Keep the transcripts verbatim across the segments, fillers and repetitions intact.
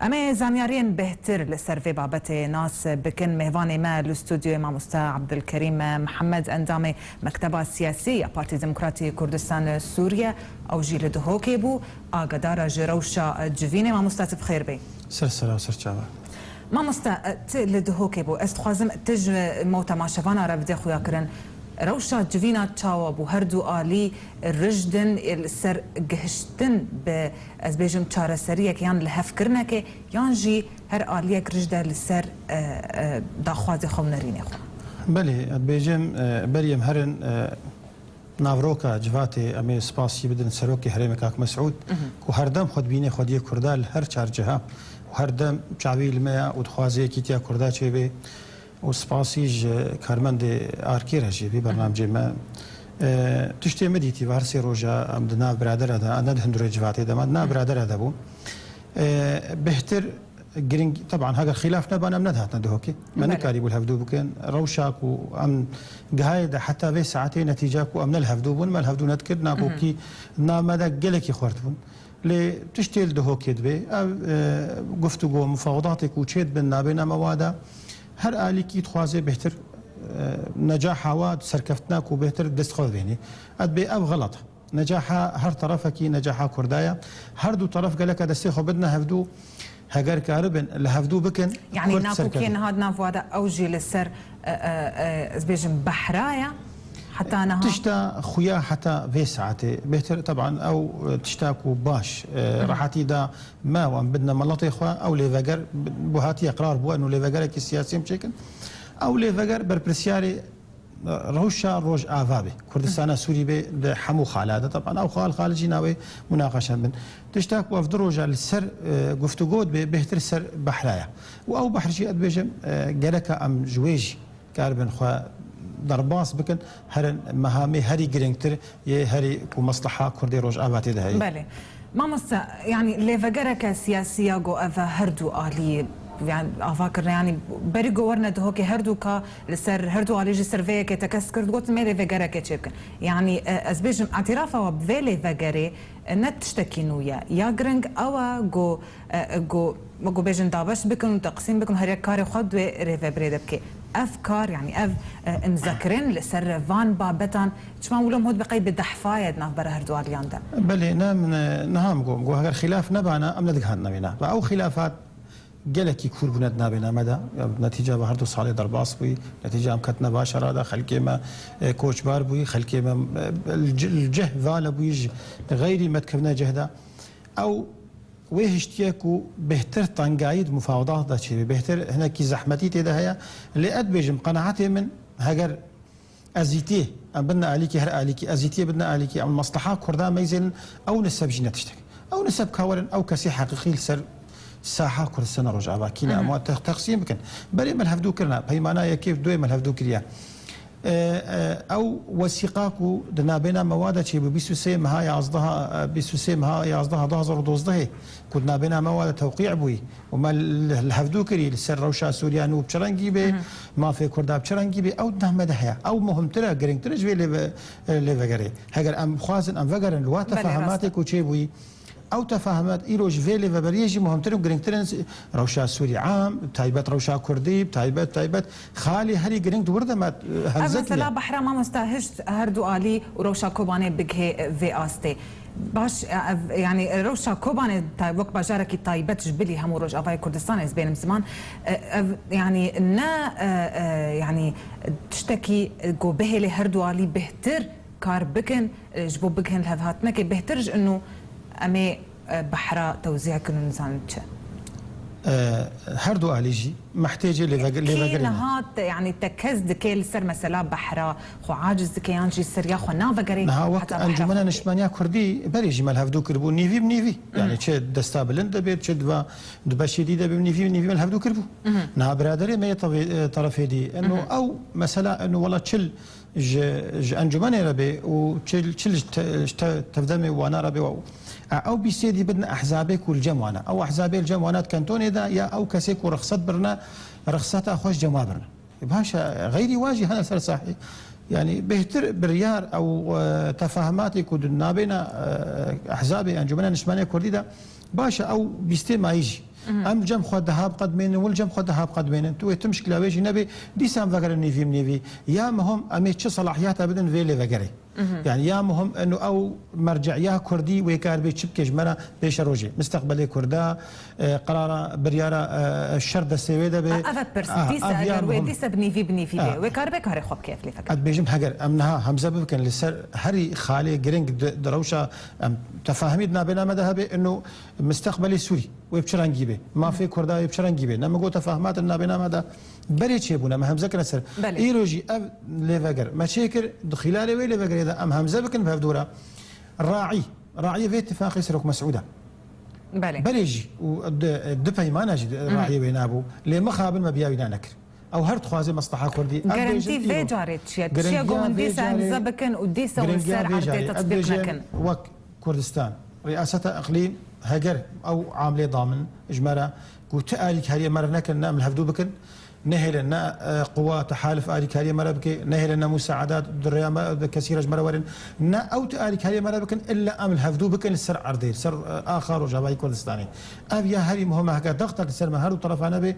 Em ê zanyariyên bêhtir li ser vê babetê nas bikin. Mêvanê me li stûdyoyê mamoste Abdulkerîm Mihemed, endamê Mekteba Siyasî ya Partî Demokratî Kurdistan Sûriye, ew jî li Duhokê bû, agadara ji rewşa civînê. Mamoste, tu bi xêr bî. Ser sera û ser çava. Mamoste, tu li Duhokê bû. Ez dixwazim tu ji me û temaşevana re bidê xuyakirin. Rewşa civîna çawa bû? Her du alî rijdin li ser gihiştin bi, ez bêjim, çareseriyek yan lihevkirinekê, yan jî her aliyek rijde li ser, e, e, daxwazê xwe û nerînê xwe? Belê, ez dibêjim, e, berî em herin, e, navroka civatê, em ê spasî bidin serokê herêmê kak Mesûd, Mhm. ku herdem xwe dibîne xwediyê Kurda li her çar ciha û herdem çavî li me ya û dixwaze yekîtiya Kurda çêbe. û spasî ji karmendê Arkê re jî vî bernamecê me, e, tiştê min dîtî, her sê roja em di nav biradera de, ne di hundirê civatê de, me di nav biradera de bû. E, bêhtir giring, teban heger xîlaf nebana em nedihatine Duhokê. Me Belê. nikarîbû li hevdû bikin. Rewşa ku em gihayê de heta vê saetê netîca ku em ne li hevdû bûn, me li hevdû nedikir, nakokî nav me de gelekî xurt bûn. Lê tiştê li Duhokê dibe, ev, e, guftûgo, mufawedatê ku çê dibin nabêna me wa de, her alîkî dixwaze bêhtir, e, necaha wa, serkeftina ku bêhtir dest xwe bibênî. Ez dibê ev xelet e. Necaha her terefekî necaha Kurda ye. Her du teref geleke destê xwe bidine hevdû, heger karibin li hevdû bikin, Yanî Kurd nakokê serkeve. niha di nav wa de ew jî li ser, e, e, e, ez bêjim behra ye. Heta niha. Tişta xuya heta vê saetê. Bêhtir, teban, ew, e, tişta ku baş, e, Hı hı. rehetî da me û em bidine miletê xwe, ew lêveger bi, bi hatiye qrar bû, eno lêvegerekî siyasî em çêkin. Ew lêveger berpirsiyarê, e, rewşa Rojava be, Kurdistana Sûrî be, di hemû xala de. Teban, ew xal, xal jî navê munaqeşe bin. Tişta ku ev du roja li ser, e, guftûgo dibe, bêhtir ser behra ye. Û ew behr jî, ez dibêjim, e, gereka em ji wê jî karibin xwe derbas bikin, herin mehamê herî girîngtir yê herî ku mesleha Kurdê Rojava tê de heye. Belê. Mamoste, yanî lêvegereke siyasî ya ku ev her du alî, yanî ava kirine, yanî berî ku werine Duhokê her du ka li ser, her du alî jî ser vê yekê tekez kir, digot, em ê lêvegereke çêbikin. Yanî, e, ez bêjim, îtîrafa we bi vê lêvegerê, e, ne tiştekî nû ye. Ya giring ew e ku, e, ku, wek ku bêjin, dabeş bikin û teqsîm bikin û her yek karê xwe di wê rêvebirê de bike. Ev kar, yanî ev, e, îmzekirin li ser van babetan, çima wilo hûn dibe qey bi dehfa ye di navbera her du aliyan de? Belê, ne min, e, niha min got, got, heger xîlaf nebana, em nedigihandine wêna. Ve ew xîlafat gelekî kûr bûne di navê me de. Ya, netîca ve her du salê derbas bûyî, netîca em ketine va şera de, xelkê me, e, koçbar bûyî, xelkê me, e, li ci-, li cih vale bûyî, ji xeyrî me dikevine cih de. Ew wê hiştiye ku bêhtir tengayî di mufawedat de çêbe, bêhtir hinekî zehmetî tê de heye. Lê ez dibêjim, qenaetê min, heger ezîtiyê, em bidine alîkî, her alîkî, ezîtiyê bidine alîkî, em mesleha Kurda meyzênin, ew niseb jî ne tiştek. Ew niseb ka werin, ew kesê heqîqî li ser saha Kurdistana Rojava kî ne, Hı hı. em wan te-, teqsîm bikin. Berê me li hevdû kirina, peymana yekê û duyê me li hevdû kiriye. E, e, ew wesîqa ku di nabêna me wa de çêbû, bîst û sê meha yazdeha, e, bîst û sê meha yazdeha du hazar û dozdehê, ku di nabêna me wa de tewqî bûyî û me li, li hevdû kirî li ser rewşa Sûriya nû bi çi rengî bê, Hı hı. mafê Kurda bi çi rengî bê, ew di nav me de heye. Ew muhimtir e, girîngtir e ji vê lêve-, e, lêvegerê. Heger em bixwazin, em vegerin li wa Belê, tefahumatê rast e. ku çêbûyî, ew tefahumat îro ji vê lêveberiyê jî muhimtir û girîngtir in, rewşa Sûrî am, bi taybet rewşa Kurdî, bi taybet, taybet xalê herî girîng di wir de me, e, Ev hevze kiriye. mesela behra mamosta hişt her du alî û rewşa Kobanê bigihê, e, vê astê. Baş, e, ev, yanî, e, rewşa Kobanê tay-, wek bajarekî taybet ji bilî hemû Rojavayê Kurdistanê, ez bênim ziman, e, ev, yanî, ne, e, e, yanî, tiştekî, e, ku bihêlê her du alî bêhtir kar bikin, e, ji bo bigihên lihevhatinekê bêhtir ji ino em ê, e, behra tewzî kin û nizanim çi. E, her du alî jî mehtêcê lêvege-, Kî lêvegerê ne. niha te, yanî te kes dike li ser mesela behra xwe aciz dike yan jî ser ya xwe navegerê Niha wek heta behra Encûmena xwe Niştimaniya Kurdî berê jî me li hevdû kiribû nîvî bi nîvî. Yanî Mhm. çi desta bilind de bê, çi di va, di beşê dî de bê, nîvî bi nîvî me li hevdû kiribû. Mhm. Niha biraderê me yê tevê-, e, terefê dî. Eno Mhm. ew mesela, eno wela çil ji, ji encûmenê re bê û çil, çil ji te-, ji te-, tevdemê wana re bê û, e, ew bîstê dî bidin ehzabê ku li cem wana. Ew ehzabê li cem wana di kantonê de ya ew kesê ku rixset birine, rixseta xwe ji cem wa birine. E, baş e, xeyrî wa jî hene ser sahê. Yanî bêhtir biryar ew, e, tefahumatê ku di nabêna, e, ehzabê Encûmena Niştimanê Kurdî de baş e, ew bîstê mayî jî. Em cem xwe diha biqedmênin, wil cem xwe diha biqedmênin. Tu wê tu mişkila wê jî nebê, dîsa em vegerin nîvî bi nîvî. Ya muhim em ê çi selahiyata bidin vê lêvegerê. Yani ya muhim eno ew merceya kurdî wê kar bê çi bike ji me re pêşerojê. Misteqbelê kurda, e, qerara, biryara, e, şer destê wê de bê. Ev e pirs. Dîsa eger wê dîsa bi nîvî bi nîvî bê. Wê kar bê karê xwe bike ev lêveger. Ez dibêjim heger em niha hemze bibikin li ser herî xalê giring di, di rewşa em tefahimî di nabêna me de hebe eno misteqbelê Sûrî. Wê bi çi rengî bê? Mafê Kurda wê bi çi rengî bê? Ne min got tefahmat in nabêna me de berê çêbûne, me hemze kirine ser. Belê. Îro jî ev lêveger me çêkir, di xîlalê wê lêvegerê de em hemze bikin bi hevdû re. Raî, raîyê vê tifaqê Serok Mesûd e. Belê. Berê jî û di, di peymana jî raîyê wê nabû. Lê mixabin me biya wî nanekir. Ew her dixwaze mesleha Kurdî. Ev Gerentî bêjin vê îro. Carê çi ye? Çi ye Giringiya ku hûn vê dîsa carê, imza bikin û dîsa hûn giringiya ser vê erdê carê. Ev tatbîq bêjin nekin? Wek Kurdistan, riyaseta iqlîm, heger ew amlê damin ji me re ku ti alîkariyê me re nekin, ne em li hevdû bikin, nehêlin ne, e, quwa tehalif alîkariyê me re bike, nehêlin ne musaedat di rêya me, di kesî re ji me re werin, ne ew ti alîkariyê me re bikin, illa em li hevdû bikin li ser erdê, li ser, e, axa Rojavayê Kurdistanê. Ev ya herî muhim e, heke dextek li ser me her du terefa nebe,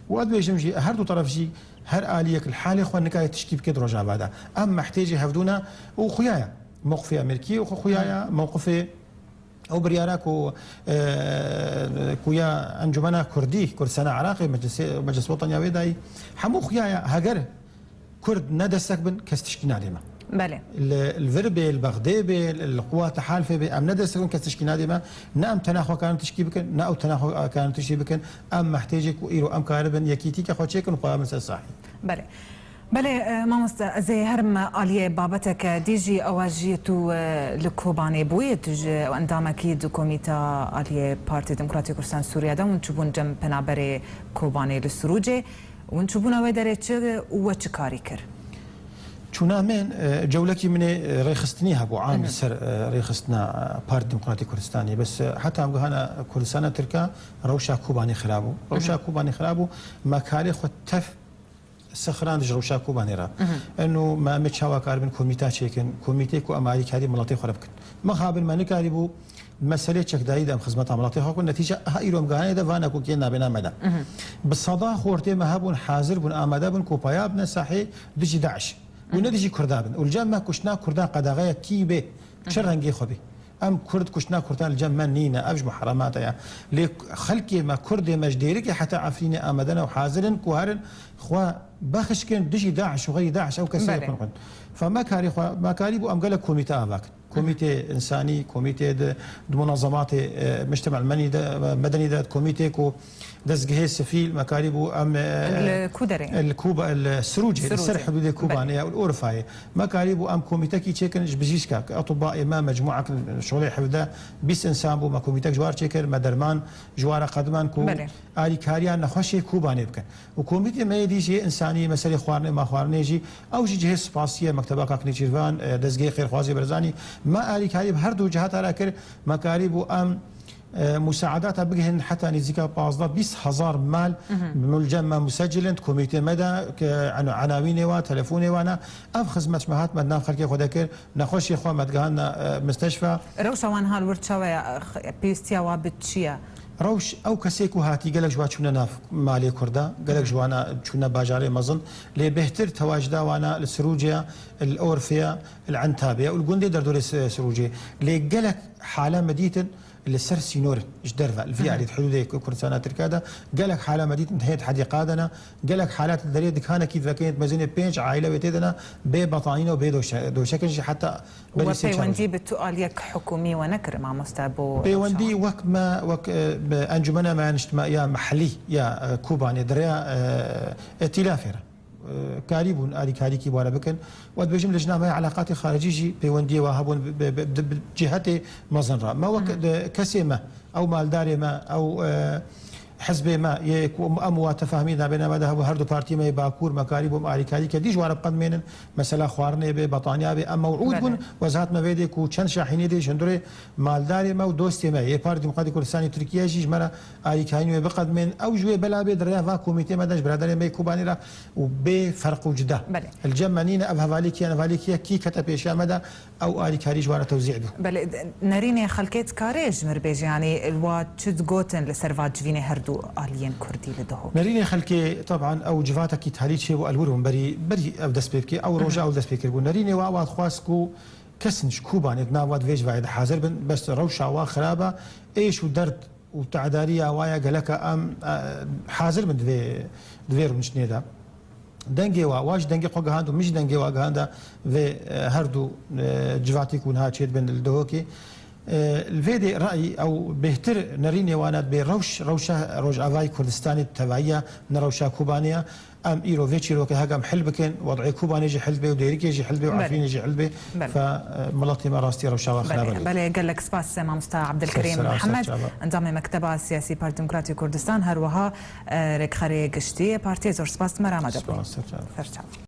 û ez dibêjim jî, her du teref jî her aliyek li halê xwe nikare tişkî bike di Rojava de. Em mehtêcê hevdû ne û xuya ye. Mewqifê Amerîkî û xwe xuya ye, mewqifê ew biryara ku, e, ku ya Encumena Kurdî, Kurdistana Iraqê, Meclisê, Meclis Wetanya wê dayî, hemû xuya ye. Heger Kurd ne destek bin, kes tişkî nadê me. Belê. Li, li vir bê, li Bexdê bê, li, li quwa tehalifê bê, em ne destek bin, kes tişkî nadê me. Ne em tena xwe karin tişkî bikin, ne ew tena xwe karin tişkî bikin. Em mehtêcê ku îro em karibin yekîtîke xwe çêkin û xwe bin ser sahî. Belê. Belê, e, mamoste, ez ê herim aliyê babeteke dî jî, ew e jî tu, e, li Kobanê bûyî, tu ji endamekî di komîta aliyê Partî Demokratîk Kurdistan Sûriye de hûn çûbûn cem penaberê Kobanê li Sirûcê. Hûn çûbûna wê derê çi û we çi karî kir? Çûna min, e, cewlekî min ê, e, rêxistinî hebû, am li ser, e, rêxistina, e, Partî Demokratîk Kurdistanê. Bes, e, heta em gihana Kurdistana Tirka, rewşa Kobanê xirab bû. Rewşa Kobanê xirab bû, me karê xwe tev sixirand ji rewşa Kobanê re. Eno me em ê çawa karibin komîta çêkin, komîtê ku em alîkarî miletê xwe re bikin. Mixabin me nikarîbû meselê çekdarî de em xizmeta miletê xwe bikin. Netîce ha îro em gihanê de vana ku kê nabêna me de. Bi seda xortê me hebûn, hazir bûn, amade bûn ku paya bine sahê dijî DAIŞ. Û ne dijî Kurda bin. Û li cem me kuştina Kurdan qedexeyekî bê. Çi rengê xwe bê. Em Kurd kuştina Kurdan li cem me nîne. Ev ji muheremata ye. Lê xelkê me, Kurdê me ji Dêrikê heta Efrînê amade ne û hazir in ku herin xwe bexş kin dijî DAIŞ û xeyrî DAIŞ ew kesê Belê. Xwe. Fa me karî xwe, me karî bû em gelek komîte ava kin. Komîtê însanî, komîtê di, di munazematê, e, mujtema mednî de, medenî de, komîtê ku dezgehê sivîl, me karî bû em, e, Li ku derê? Li Kuba, li Sirûcê, li ser Sirûcê. Hidûdê Kubanê Belê. Ya, li Urfayê. Me karî bû em komîtekî çêkin ji bijîşka, etibayê me, mecmuak, şolê hevdeh, bîst însan bû, me komîtek ji war çêkir, me derman ji war re qediman ku Belê. Alîkariya nexweşê Kubanê bikin. Û komîtê me yê dî jî însanî, meselê xwarinê, ma xwarinê jî, ew jî cihê spasiye, Mekteba Kak Nêçîrvan, e, Dezgehê Xêrxwazê Barzanî, me alîkarî bi her du cihata re kir, me karî bû em, e, musaedata bigihînin heta nîzîka pazdeh bîst hezar mal, Mhm. mul cem me musecil in, komîtê me de, ke, eno, enawînê wa, telefonê wa ne, ev xizmet ji me hat me di nav xelkê xwe de kir, nexweşê xwe me digihandine, e, misteşfa. Rewşa wan hal wir çawa ye, e, x-, pêwîstiya wa bi çi ye? Rewş, ew kesê ku hatî gelek ji wa çûne nav malê Kurda, gelek ji wana çûne bajarê mezin, lê bêhtir tewacida wana li Sirûcê ye, li Orfê ye, li Entabê ye û li gundê derdorê Si-, Sirûcê. Lê gelek hale me dîtin li ser sînorin, ji derve, li vî alî di hidûdê Kurdistana Tirka de, gelek hale me dîtin hê di hedîqa de ne, gelek halat li derê dikanekî divekên mezinê pênc aîle wê tê de ne, bê betanîne û bê doşe-, doşekin jî heta We berî sê çar peywendî rojê. Bi tu aliyek hikûmî we nekir, mamoste, bo Peywendî rewşa wan? Wek me, wek, e, bi encumena me niştima ya mehellî ya, e, Kobanê di rêya, e, îtîlafê re, e, karî bûn alîkarîkî were bikin. We dibêjim lejna me ya eleqatê xaricî jî peywendiyê we hebûn bi, bi, bi, bi cihetê mezin re. Me wek Hı hı. Di kesê me, ew maldarê me, ew, e, Hizbê me yê ku em û tefahmî nabêna me de hebû, her du partî me yê Bakur, me karî bû em alîkarî ke dî ji wan re biqedmênin, mesela xwarinê bê, betaniya bê, em mewûd Belê. Bûn, wezat me vê dê ku çend şahînê dê ji hundirê maldarê me û dostê me yê Partî Demokratîk Kurdistanê Tirkiye jî ji me re alîkarî wê biqedmên. Ew ji wê bela bê di rêya va komîtê me de ji biraderê me yê Kobanê re û bê ferq û cida. Belê. Li cem me nîne, ev hevalîkiye, hevalîkiye kî kete pêşiya me de, Ew alîkarî ji wan re tewzî bû. Belê, nerînê xelkê dikarê ji mir bêje, yanî wa çi digotin li ser va civînê her du aliyên kurdî li Duhokê? Nerînê xelkê, teban, ew civatekî talî çêbû, elwir bûn berî, berî ev dest pê bike, ew roja ew dest pê kiribû. Nerînê wa, wa dixwast ku kesin ji Kobanê di nav wa di vê civayê de hazir bin, bes rewşa wa xirab e, êş û derd û te'dariya wa ya gelek e, em, e, hazir bin di vê, di vê rûniştinê de. Dengê wa, wa jî dengê xwe gihand û min jî dengê wa gihanda vê, e, her du, e, civatî ku niha çêdibin li Duhokê. E, li vê dê rayî ew bêhtir nerînê wan e, dibê rewş, rewşa Rojavayê Kurdistanê bi tevayî ya, ne rewşa Kobanê ya. Em îro vê çîrokê hegam hil bikin, wed'ê Kobanê jî hil bê û Dêrikê jî hil bê û Belê. Efrînê jî hil bê. Belê. Fe, e, miletê me rastî rewşa wa xirab Belê, e. Belê, gelek spas, e, mamosta Abdilkerîm Mihemed, endamê Mekteba Siyasî Partî Demokratî Kurdistan, her wiha, e, rêkxerê giştî yê partiyê. Zor spas, me re amade bûn. Spas, ser çava. Ser çava.